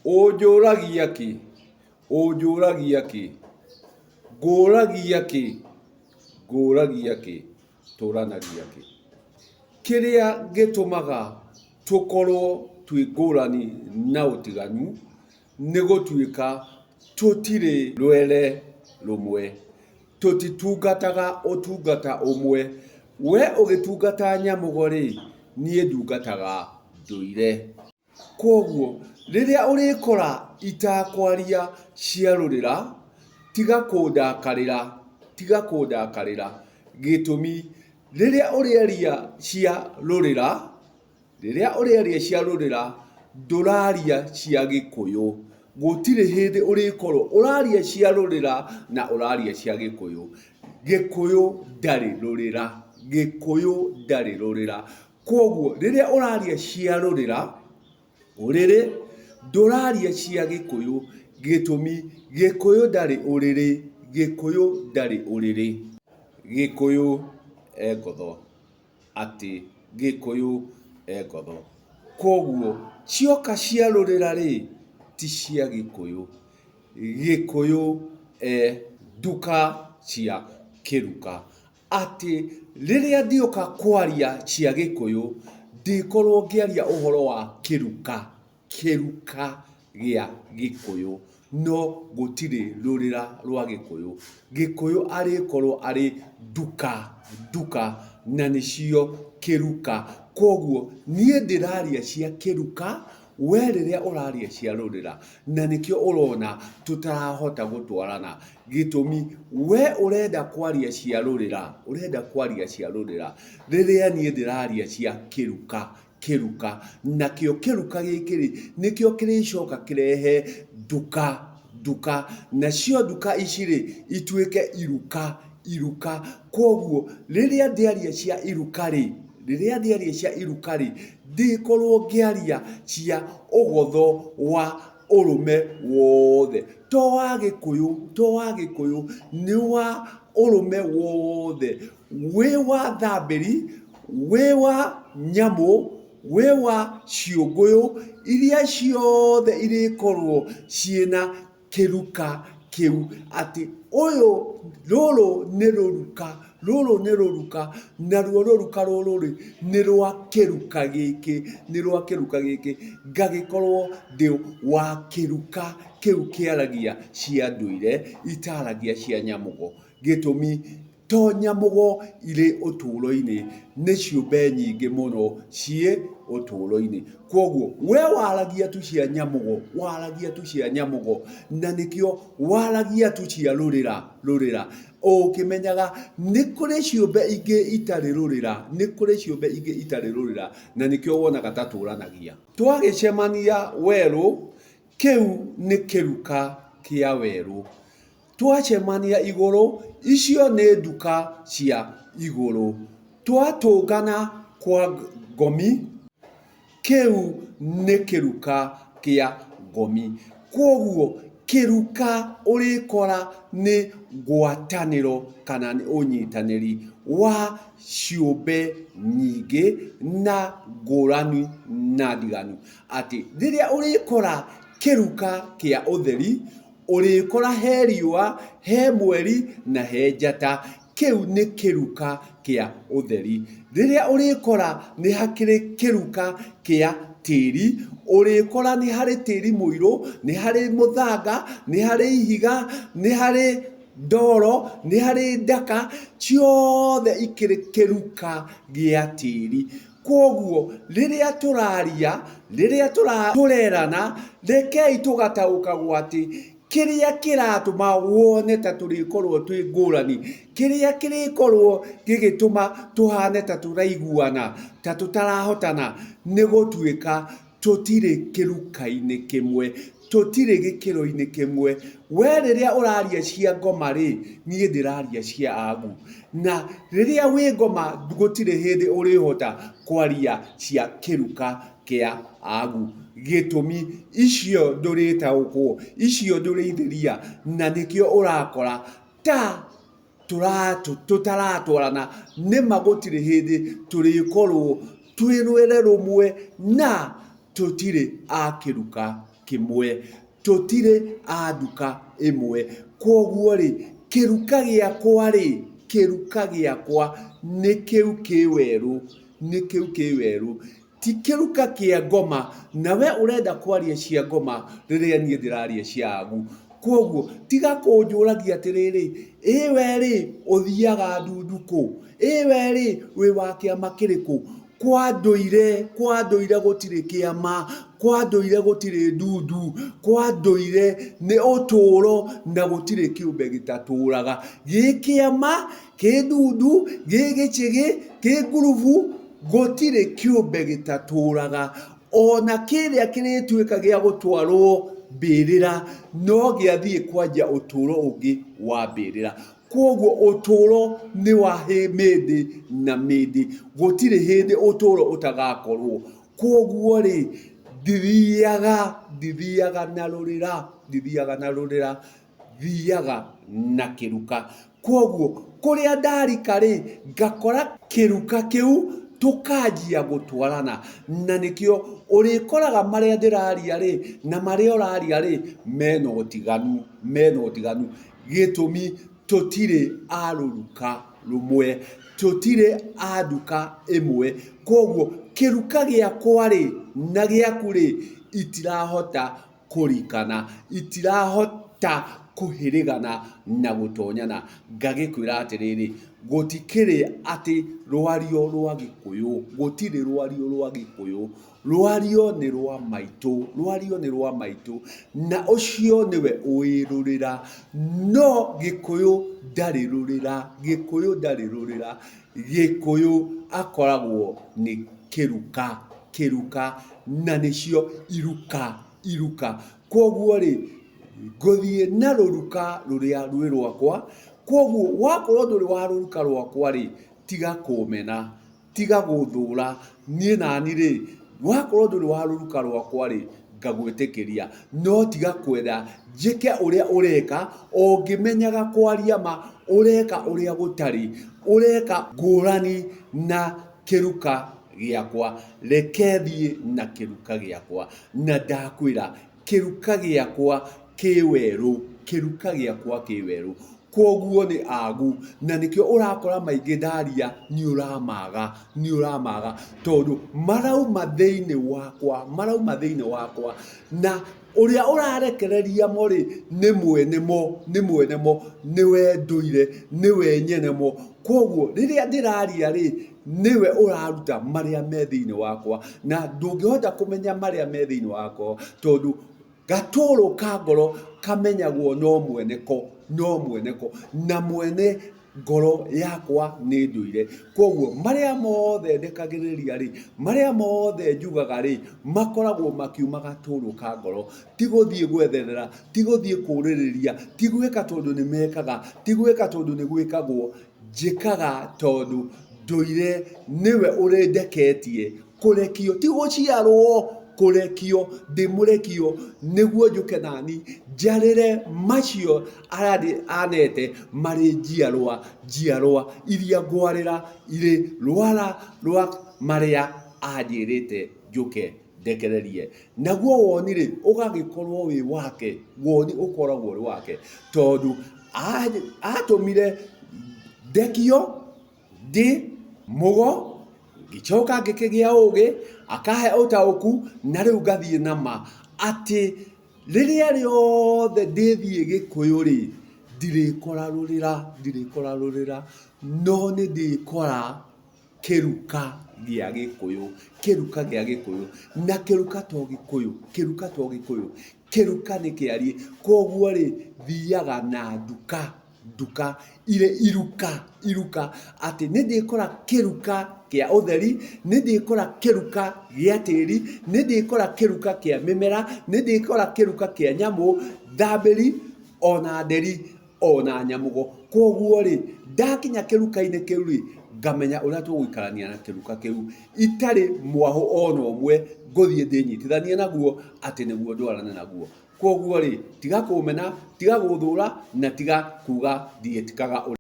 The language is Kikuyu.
Ũnjũragia kĩ? Ũnjũragia kĩ? Ngũragia kĩ? Ngũragia kĩ? Tũranagia kĩ? Kĩrĩa gĩtũmaga tũkorwo twĩ ngũrani na ũtiganu nĩ gũtuĩka tũtirĩ rwere rũmwe, tũtitungataga ũtungata ũmwe. We ũgĩtungata nyamũgo-rĩ, niĩ ndungataga ndũire. Kwoguo rĩrĩa ũrĩkora itakwaria cia rũrĩra, tiga kũndakarĩra, tiga kũndakarĩra. Gĩtũmi, rĩrĩa ũrĩaria cia rũrĩra, rĩrĩa ũrĩaria cia rũrĩra, ndũraria cia Gĩkũyũ. Gũtirĩ hĩndĩ ũrĩkorwo ũraria cia rũrĩra na ũraria cia Gĩkũyũ. Gĩkũyũ ndarĩ rũrĩra, Gĩkũyũ ndarĩ rũrĩra. Kwoguo rĩrĩa ũraria cia rũrĩra, ũrĩrĩ, ndũraria cia Gĩkũyũ, gĩtũmi Gĩkũyũ ndarĩ ũrĩrĩ, Gĩkũyũ ndarĩ ũrĩrĩ. Gĩkũyũ e ngotho, atĩ Gĩkũyũ e ngotho. Kwoguo cioka cia rũrĩra rĩ, ti cia Gĩkũyũ. Gĩkũyũ e nduka cia kĩruka. Atĩ rĩrĩa ndĩũka kwaria cia Gĩkũyũ, ndĩkorwo ngĩaria ũhoro wa kĩruka, kĩruka gĩa Gĩkũyũ, no gũtirĩ rũrĩra rwa Gĩkũyũ. Gĩkũyũ arĩkorwo arĩ nduka, nduka, na nĩcio kĩruka. Kwoguo niĩ ndĩraria cia kĩruka, we rĩrĩa ũraria cia rũrĩra, na nĩkĩo ũrona tũtarahota gũtwarana. Gĩtũmi, we ũrenda kwaria cia rũrĩra, ũrenda kwaria cia rũrĩra, rĩrĩa niĩ ndĩraria cia kĩruka, kĩruka. Nakĩo kĩruka gĩkĩ rĩ, nĩkĩo kĩrĩcoka kĩrehe nduka, nduka. Nacio nduka ici rĩ, ituĩke iruka, iruka. Kwoguo rĩrĩa ndĩaria cia iruka rĩ, rĩrĩa ndĩaria cia iruka rĩ, ndĩkorwo ngĩaria cia ũgotho wa ũrũme wothe, to wa Gĩkũyũ, to wa Gĩkũyũ, nĩ wa ũrũme wothe, wĩ wa thambĩri, wĩ wa nyamũ, wĩ wa ciũngũyũ, iria ciothe irĩkorwo ciĩna kĩruka kĩu atĩ ũyũ, rũrũ nĩ rũruka, rũrũ nĩ rũruka, naruo rũruka rũrũ rĩ, nĩ rwa kĩruka gĩkĩ, nĩ rwa kĩruka gĩkĩ, ngagĩkorwo ndĩ wa kĩruka kĩu kĩaragia cia ndũire, itaragia cia nyamũgo. Gĩtũmi, to nyamũgo irĩ ũtũũro-inĩ, nĩ ciũmbe nyingĩ mũno ciĩ ũtũũro-inĩ. Kwoguo we waragia tu cia nyamũgo, waragia tu cia nyamũgo, na nĩkĩo waragia tu cia rũrĩra, rũrĩra, ũkĩmenyaga nĩ kũrĩ ciũmbe ingĩ itarĩ rũrĩra, nĩ kũrĩ ciũmbe ingĩ itarĩ rũrĩra, na nĩkĩo wonaga ta tũranagia. Twagĩcemania werũ, kĩu nĩ kĩruka kĩa werũ. Twacemania igũrũ, icio nĩ nduka cia igũrũ. Twatũngana kwa ngomi, kĩu nĩ kĩruka kĩa ngomi. Kwoguo kĩruka ũrĩkora nĩ ngwatanĩro kana nĩ ũnyitanĩri wa ciũmbe nyingĩ na ngũrani na ndiganu. Atĩ rĩrĩa ũrĩkora kĩruka kĩa ũtheri, Ũrĩkora he riũa, he mweri na he njata. Kĩu nĩ kĩruka kĩa ũtheri. Rĩrĩa ũrĩkora nĩ hakĩrĩ kĩruka kĩa tĩri, ũrĩkora nĩ harĩ tĩri mũirũ, nĩ harĩ mũthanga, nĩ harĩ ihiga, nĩ harĩ ndoro, nĩ harĩ ndaka, ciothe ikĩrĩ kĩruka gĩa tĩri. Kwoguo rĩrĩa tũraria, rĩrĩa tũrerana, rekei tũgataũkagwo atĩ kĩrĩa kĩratũma wone ta tũrĩkorwo twĩ ngũrani, kĩrĩa kĩrĩkorwo gĩgĩtũma tũhane ta tũraiguana, ta tũtarahotana, nĩ gũtuĩka Tũtirĩ kĩruka-inĩ kĩmwe, tũtirĩ gĩkĩro-inĩ kĩmwe. We rĩrĩa ũraria cia ngoma-rĩ, niĩ ndĩraria cia agu. Na rĩrĩa wĩ ngoma gũtirĩ hĩndĩ ũrĩhota kwaria cia kĩruka kĩa agu. Gĩtũmi, icio ndũrĩtaũkwo, icio ndũrĩithĩria, na nĩkĩo ũrakora ta tũtaratwarana, nĩma gũtirĩ hĩndĩ tũrĩkorwo twĩ rwere rũmwe na tũtirĩ a kĩruka kĩmwe. kĩmwe, tũtirĩ a nduka ĩmwe. Kwoguo rĩ, kĩruka gĩakwa rĩ, kĩruka gĩakwa nĩ kĩu kĩ werũ, nĩ kĩu kĩ werũ. Ti kĩruka kĩa ngoma, na we ũrenda kwaria cia ngoma rĩrĩa niĩ ndĩraria cia agu. Kwoguo tiga kũnjũragia atĩrĩrĩ, ĩ we rĩ, ũthiaga ndundu kũ? Ĩ we rĩ, wĩ wa kĩama kĩrĩkũ? Kwa ndũire, kwa ndũire gũtirĩ kĩama, kwa ndũire gũtirĩ ndundu, kwa ndũire nĩ ũtũũro na gũtirĩ kĩũmbe gĩtatũraga. Gĩ kĩama, kĩ ndundu, gĩ gĩchĩgĩ, kĩ ngurubu, gũtirĩ kĩũmbe gĩtatũraga. Ona kĩrĩa kĩrĩtuĩka gĩa gũtwarwo mbĩrĩra, no gĩathiĩ kwanjia ũtũũro ũngĩ wa mbĩrĩra. Kwoguo ũtũũro nĩ wa mĩndĩ na mĩndĩ, gũtirĩ hĩndĩ ũtũũro ũtagakorwo. Kwoguo rĩ, ndithiaga, ndithiaga na rũrĩra, ndithiaga na rũrĩra, thiaga na kĩruka. Kwoguo kũrĩa ndarika rĩ, ngakora kĩruka kĩu tũkanjia gũtwarana. Na nĩkĩo ũrĩkoraga marĩa ndĩraria rĩ, na marĩa ũraria rĩ, mena ũtiganu, mena ũtiganu. Gĩtũmi tũtirĩ a rũruka rũmwe, tũtirĩ a nduka ĩmwe. Kwoguo kĩruka gĩakwa rĩ, na gĩaku rĩ, itirahota kũrikana, itirahota kũhĩrĩgana na gũtonyana. Ngagĩkwĩra atĩrĩrĩ, gũtikĩrĩ atĩ rwario rwa Gĩkũyũ, gũtirĩ rwario rwa Gĩkũyũ, rwario nĩ rwa maitũ, rwario nĩ rwa maitũ, na ũcio nĩwe wĩ rũrĩra, no Gĩkũyũ ndarĩ rũrĩra, Gĩkũyũ ndarĩ rũrĩra, Gĩkũyũ akoragwo nĩ kĩruka, kĩruka, na nĩcio iruka, iruka. Kwoguo rĩ, ngũthiĩ na rũruka rũrĩa rwĩ rwakwa, kwoguo wakorwo ndũrĩ wa rũruka rwakwa rĩ, tiga kũmena, tiga gũthũra, niĩ nani rĩ, wakorwo ndũrĩ wa rũruka rwakwa rĩ, ngagwĩtĩkĩria, no tiga kwenda njĩke ũrĩa ũreka, o ngĩmenyaga kwaria ma, ũreka ũrĩa gũtarĩ, ũreka ngũrani na kĩruka gĩakwa, reke thiĩ na kĩruka gĩakwa, na ndakwĩra kĩruka gĩakwa kĩ werũ, kĩruka gĩakwa kĩ werũ. Kwoguo nĩ agu, na nĩkĩo ũrakora maingĩ ndaria nĩ ũramaga, nĩ ũramaga tondũ marauma thĩinĩ wakwa, marauma thĩinĩ wakwa, na ũrĩa ũrarekereria mo rĩ, nĩ mwene mo, nĩ mwene mo, nĩwe ndũire, nĩwe nyene mo. Kwoguo rĩrĩa ndĩraria rĩ, nĩwe ũraruta marĩa me thĩinĩ wakwa, na ndũngĩhota kũmenya marĩa me thĩinĩ wakwa tondũ gatũrũ ka ngoro kamenyagwo no mwene ko, no mwene ko, na mwene ngoro yakwa nĩ ndũire. Kwoguo marĩa mothe ndekagĩrĩria rĩ, marĩa mothe njugaga rĩ, makoragwo makiuma gatũrũ ka ngoro. Ti gũthiĩ gwetherera, ti gũthiĩ kũrĩrĩria, ti gwĩka tondũ nĩ mekaga, ti gwĩka tondũ nĩ gwĩkagwo, njĩkaga tondũ ndũire nĩwe ũrĩndeketie kũrekio, ti gũciarwo, kũrekio, ndĩ mũrekio nĩguo njũke nani njarĩre macio anete marĩ njiarwa, njiarwa iria ngwarĩra irĩ rwara rwa marĩa anjĩrĩte njũke ndekererie. Naguo woni-rĩ, ũgagĩkorwo wĩ wake, woni ũkoragwo ũrĩ wake, tondũ atũmire ndekio ndĩ mũgo, ngĩcoka ngĩkĩgĩa ũgĩ, akahe ũtaũku, na rĩu ngathiĩ na ma atĩ rĩrĩa rĩothe ndĩthiĩ Gĩkũyũ-rĩ, ndirĩkora rũrĩra, ndirĩkora rũrĩra, no nĩ ndĩkora kĩruka gĩa Gĩkũyũ, kĩruka gĩa Gĩkũyũ, na kĩruka to Gĩkũyũ, kĩruka to Gĩkũyũ, kĩruka nĩ kĩariĩ, koguo rĩ, thiaga na nduka, nduka irĩ iruka, iruka, atĩ nĩ ndĩkora kĩruka kĩa ũtheri, nĩ ndĩkora kĩruka gĩa tĩri, nĩ ndĩkora kĩruka kĩa mĩmera, nĩ ndĩkora kĩruka kĩa nyamũ, thambĩri ona nderi. ona nyamũgo. Kwoguo rĩ, ndakinya kĩruka-inĩ kĩu rĩ, ngamenya ũrĩa tũgũikarania na kĩruka kĩu itarĩ mwahũ ona ũmwe ngũthiĩ ndĩnyitithanie naguo atĩ nĩguo ndwarane naguo. Kwoguo rĩ, tiga kũmena, tiga gũthũra na tiga kuga ndiĩkaga ũrĩa.